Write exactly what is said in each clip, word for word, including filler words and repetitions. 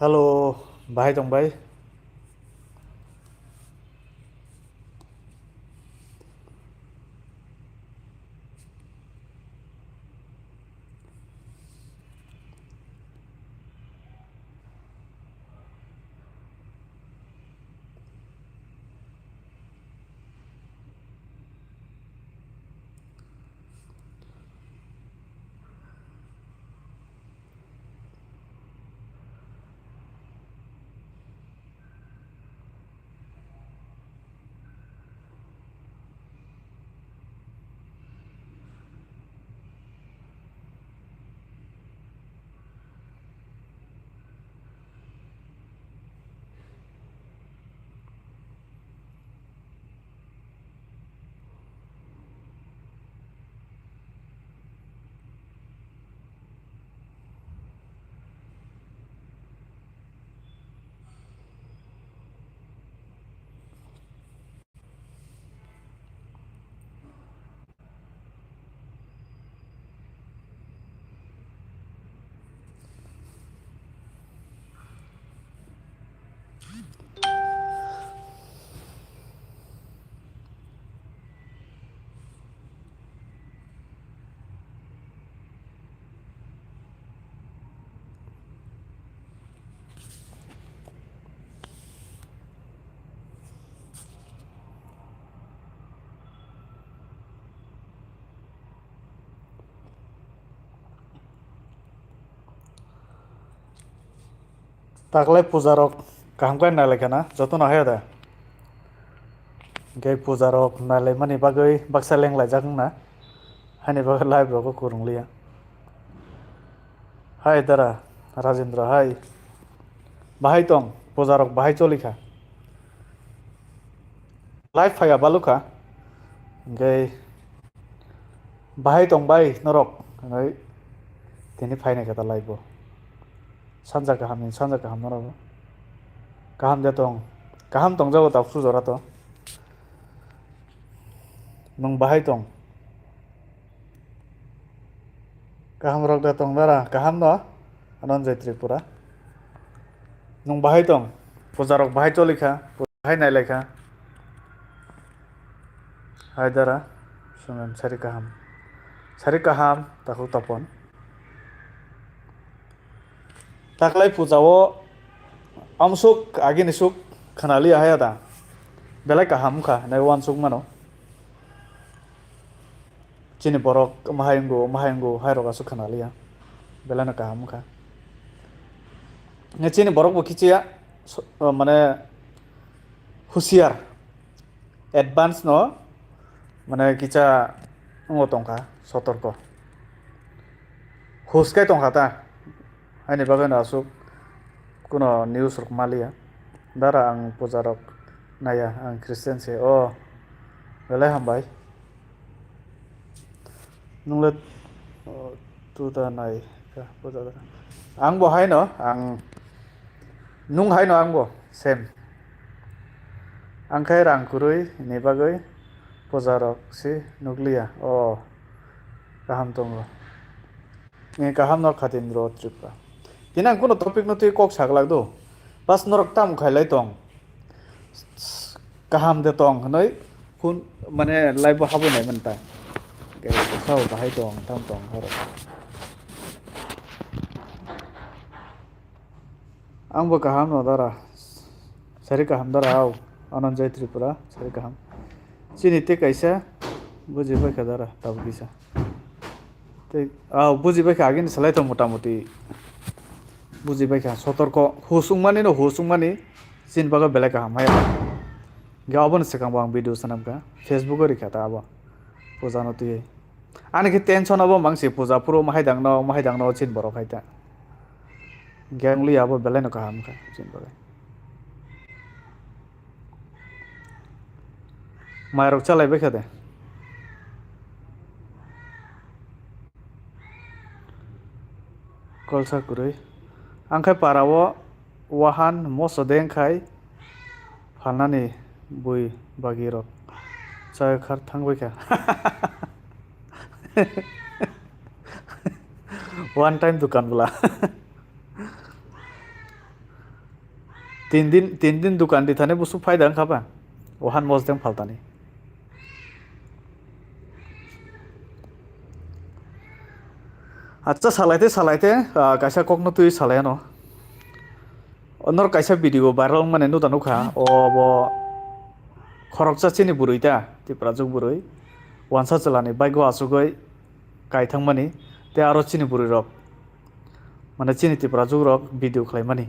Hello, bahai tong bai? Taklai puja rok kaham khe nai lai kha na, joto no haya da. Hwnkhe puja rok nai lai mani bagwi baksa leng lai jak wng na, haini bagwi live rok o kwrwng liya. Hai dara Rajendra hai, bahai tong, puja rok bahai choli kha? Live phaiya balukha. Hwnkhe bahai tong bai norok? Hwnwi tini phainai khe ta live o. Sanja kaham ni sanja kaham norok. Kaham de tong. Kaham tong jago ta su jora to. Nwng bahai tong? Kaham rok de tong dara? Kaham no? Ananjay Tripura. Nwng bahai tong? Puja rok bahai choli kha? Bahai nai lai kha? Hai dara, sunan sari kaham. Sari kaham, takhuk topon. Taklai puja o amsuk agini suk khwnaliya haya da. Belai kaham wngkha, hinwi uansuk mano. Chini borok mahai wngo, mahai wngo, hai rok aswk khwnaliya. Belai no kaham wngkha. Nge chini borok bo kichiya, so-, mane husiar. Advance no, mane kisa wngo tongkha, sotorko. Hus khe tongkha ta, haini bagwi no aswk kuno news rok maliya. Dara ang puja rok naiya, ang Christian se. O, belai hambai. Nungle, o, tuda nai kha, puja da. Ang bo haino, ang, nung haino ang bo, same. Ang khai rang kwrwi ni bagwi puja rok si nukliya. O, kaham tongo. Ni kaham no khatindro Tripura. Tini ang kuno topic no twi kok saglak do. Bas norok tam khailai tong. Kaham de tong hwnwi phun mane live bo habwi nai manta. Sao bahai tong tam tong horo. Ang bo kaham no dara. Sari kaham dara au. Ananjay Tripura sari kaham. Chini te kaisa buji bai kha dara tabuk kisa. Tei, ah, buji bai kha, agini salai tong mota moti. Buji bai kha, sotorko, hus wngmani no hus wngmani, chini bagwi belai kaham hai. Ge obono swkang bo ang video swnam kha, Facebook o rikha ta abo. Puja no twi. Ani khe tension abo mangsi puja phuru mahai dang no, mahai dang no chini borok hai ta. Ge wngli abo belai no kaham kha chini bagwi. Mairok chalai bai kha de. Kolsa kwrwi. Ang khai para o wahan moso de wngkhai phalnani bui bagwi rok chai khar thang bai kha. One time dukan bwla. Tin din, tin din dukan di thani busu phaida wngkha ba? Ohan mosdeng phaltani. Acha, salai te, salai te, ah, kaisa kokno twi salai ano. Onor kaisa video viral wngmani nuda nukha. O bo khoroksa chini bwrwi ta, Tiprajwk bwrwi. Wansa chwlani bike o achugwi kai thangmani. Tei aro chini bwrwi rok, mane chini Tiprajwk rok video khlaimani.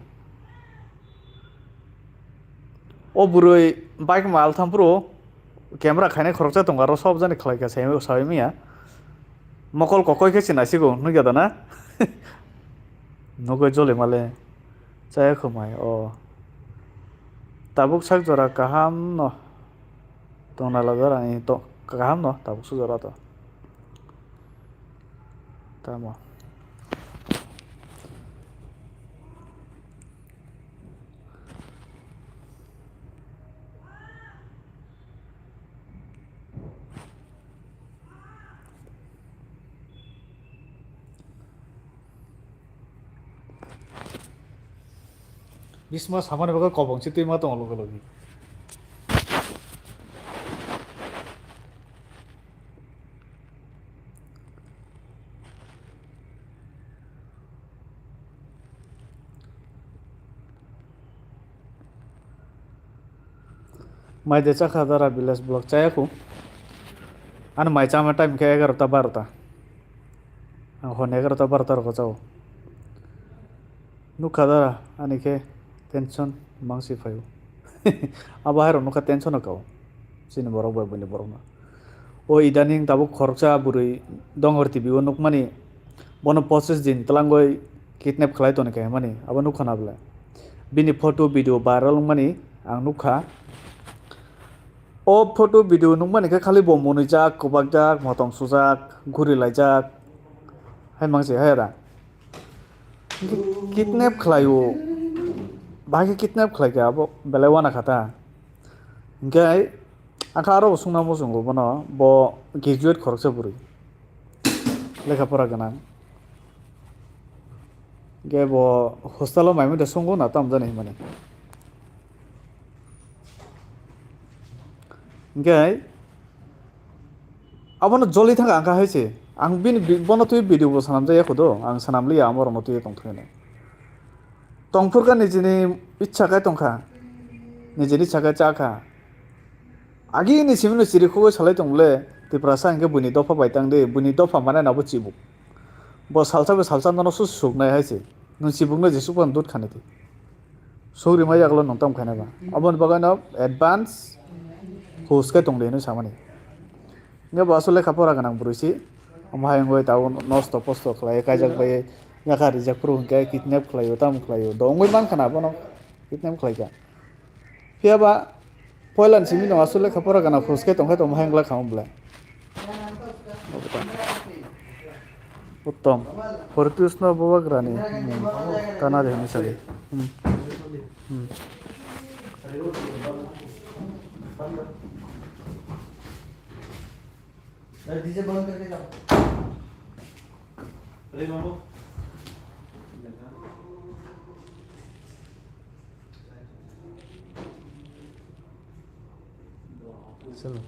O bwrwi bike mal thampru camera khainai khoroksa tongo, aro sob jani khlaikha sai, sai manya. Mokol kokoi khe se naisigo, nukya da na? Nugwi joli male. Chaya khumai, o. Tabuk sak jora kaham no. Tongna lagar ani to kaham no, tabuk sak jora to. Tamo. Bisma samani bagwi kobong se twi ma tongo logi logi. Mai de chakha dara village block chaya khu. Ani mai chama time khe egarota barota. Ang hor ni egarota barota rogo chao. Nukha dara ani khe tension mangsi phaio. Abo hai rok nukha tension o kao. Chini borok bai buini borok no. O idaning tabuk khoroksa bwrwi Donghor T V o nukmani, bono pochis din twlangwi kidnap khlai toni khe hwnmani, abo nukha na bwle? Bini photo video viral wngmani ang nukha. O photo video nukmani khe khali bo mwnwijak, kwbakjak, motong sujak, guri laijak, hai mangse hai da. Kidnap khlaio, bahai khe kidnap khlaikha abo belai wana kha ta. Hinkhe ang khe aro bo sungna muchungo bono, bo graduate khoroksa bwrwi, lekha pora gwnang. Hinkhe bo hostel o mai mui da sungo na tamo jani hinmani. Hinkhe abono joli thangkha ang kha hai se. Ang bini bi-, bono twi video bo swnamjak ya kho do, ang swnam liya, amo rokno twi tong thwngwi nai. Tongphurkha nijini ichha khai tongkha, nijini ichha khai chakha. Agini simino chiri khogwi salai tong le, Tiprasa hinkhe buini dopha bai tang de, buini dopha mane nabo chibuk. Bo salsa bai salsa nono su suknai hai se. Nwng chibukno jesuk phano dut khani di. Sugri ma yaklo nwng tamo khaina ba. Aboni bagwi no advance hus khe tong de hinwi samani. Nge bo aswk lekha pora gwnang bwrwi si. Omo hai wngwi tabuk nosto posto khlai, kaijak bai yakha rijak phuru hinkhe kidnap khlaio, tamo khlaio. Do wngwi mankha na bono kidnap khlaikha. Phiya ba poila ni simi no aswk lekha pora gana hus khe tongkhe tongma hai wngla kha bwle. Uttom. Poritus no bubagrani, hmm, tana de hinwi sadi. Hmm. Hmm. अरे, डीजे बंद करके जाओ। अरे, मामू। चलो।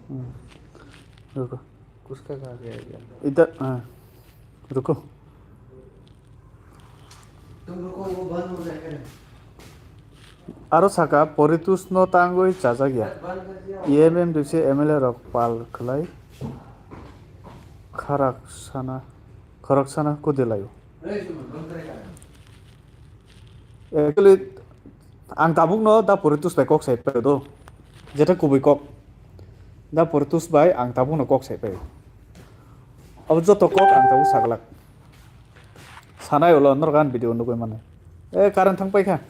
हम्म। रुको। उसका कहाँ गया यार? इधर, हाँ। रुको। तुम रुको, वो बंद हो जाएगा। Aro saka, Poritus no tangwi chajak ya. E M M dui se M L A rok pal khlai kharak sana, khorok sana kudi laio. Actually, ang tabuk no da Poritus bai kok sai paio do. Jeta kubui kok. Da Poritus bai ang tabuk no kok sai paio. Abo joto kok ang tabuk saglak. Sanai ulo norok ani video nugui mano. E, current thang paikha.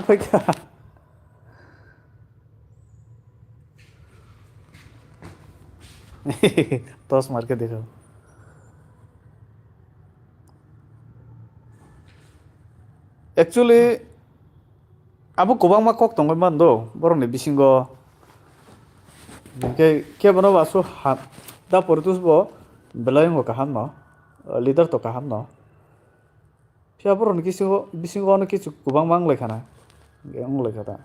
Paikha. Tos marke dekho. Actually, abo kwbangma kok tongwi mano do, borokni bisingo. Hwnkhe kebono bo aswk ha-, da Poritus bo belai wngkha kaham no, leader to kaham no. Phiya borokni kisu, bisingo ano kisu kwbangma wng lai khana. Wng lai kha ta.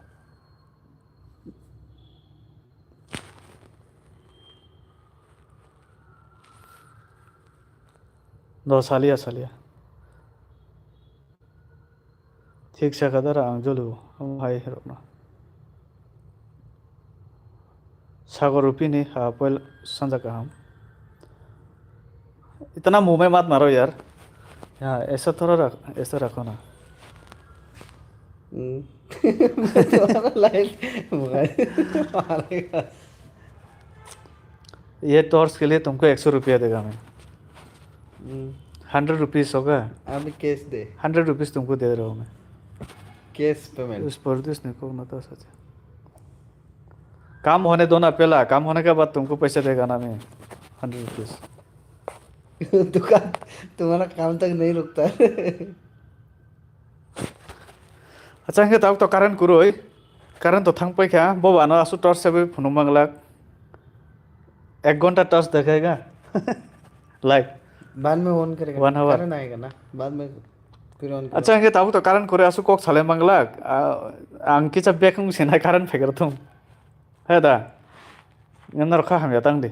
No, salia, salia. Thik sakha dara ang jolio, ang hai rokno. Sagar Rupini, ha, poil sanja kaham. इतना मुंह में मत मारो यार। हाँ, ऐसा थोड़ा रख, ऐसा रखो ना। हम्म। तुम्हारा लाइफ मारेगा। ये टॉर्च के लिए तुमको एक सौ रुपया देगा मैं। हम्म। हंड्रेड रुपीज होगा। अभी कैश दे। हंड्रेड रुपीज तुमको दे रहा हूँ मैं। Cash payment. उस परदेश ने को ना तो सच। काम होने दो ना पहला, काम होने के बाद तुमको पैसा देगा ना मैं। Hundred rupees. दुकान, तुम्हारा काम तक नहीं रुकता। Acha, hwnkhe tabuk to current kwrwi. Current to thang paikha. Bo ano aswk torch sebwi phunuk manglak. Ek ghonta torch dekhega. Light. बाद में ऑन करेगा। One hour. करंट आएगा ना, बाद में फिर ऑन करो। Acha, hwnkhe tabuk to current kwrwi aswk kok salai manglak. Ah, ang kisa bag wng sinai current phaikar thung. He da. Norok kha hamya tang di.